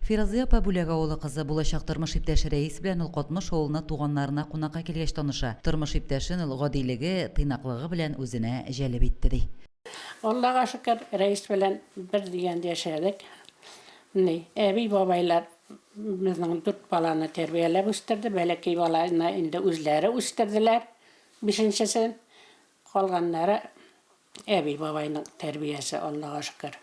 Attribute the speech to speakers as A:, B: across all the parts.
A: Фиразыя апа Бүләк авылы кызы, булачак тормыш иптәше Рәис белән ул Катмыш авылына туганнарына кунакка килгәч таныша. Тормыш иптәшен ул гадилеге, тыйнаклыгы белән үзенә җәлеп итте, ди.
B: Аллага шөкер, Рәис белән бер дигән яшәдек. Ни, әби-бабайлар безнең дүрт баланы тәрбияләп үстерде. Бәләкәй баланы инде үзләре үстерделәр, бишенчесен. Калганнары әби-бабайның тәрбиясе, Аллага шөкер.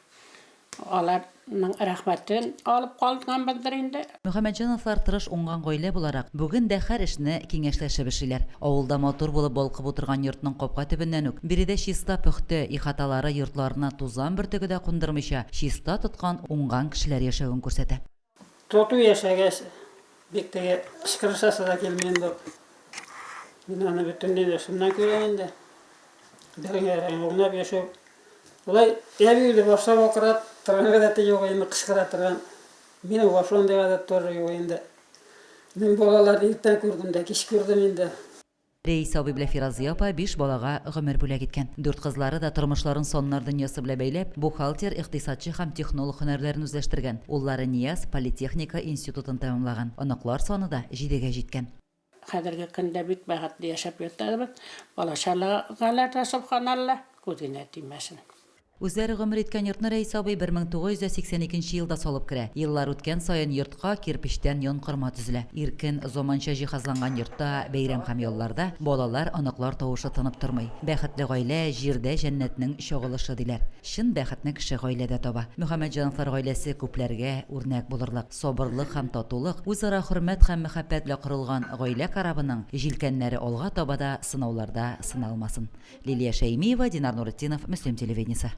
B: Аларның рәхмәтен алып калганбыздыр инде.
A: Мөхәммәтҗановлар тырыш, уңган гаилә буларак, бүген дә һәр эшне киңәшләшеп эшлиләр. Авылда матур булып балкып утырган йортның капка төбеннән үк, биредә чиста-пөхтә, ихаталары йортларына тузан бөртеге дә кундырмыйча, чиста тоткан уңган кешеләр яшәвен күрсәтә.
C: Тату яшәгәч, бик теге кычкырышасы да килми инде. Мин аны бөтенләй дә шуннан күрәм инде. Бер-береңә уйнап яшәү. Болай әби үзе башлап акыра торган гадәте юк инде, кычкыра торган. Минем вообще андый гадәт тоже юк инде. Мин балаларны иртән күрдем дә, кич күрдем инде.
A: Рәис абый белән Фиразия апа биш балага гомер бүләк иткән. Дүрт кызлары да тормышларын саннар дөньясы белән бәйләп, бухгалтер, икътисадчы һәм технолог һөнәрләрен үзләштергән. Уллары Нияз политехника институтын тәмамлаган. Оныклар саны да җидегә җиткән.
B: Хәзерге көндә бик бәхетле яшәп ятабыз. Бала-чагалар да, собханалла, күз генә тимәсен.
A: Үзләре гомер иткән йортны Рәис абый 1982 нче елда салып керә. Еллар үткән саен йортка кирпечтән янкорма төзелә. Иркен, заманча җиһазланган йортта бәйрәм һәм ялларда балалар, оныклар тавышы тынып тормый. Бәхетле гаилә, җирдә җәннәтнең чагылышы, диләр. Чын бәхетне кеше гаиләдә таба. Мөхәммәтҗановлар гаиләсе күпләргә үрнәк булырлык. Сабырлык һәм татулык, үзара хөрмәт һәм мәхәббәт белән корылган гаилә корабының җилкәннәре алга таба да сынауларда сыналмасын. Лилия Шәймиева, Динар Нуретдинов, Мөслим телевидениесе.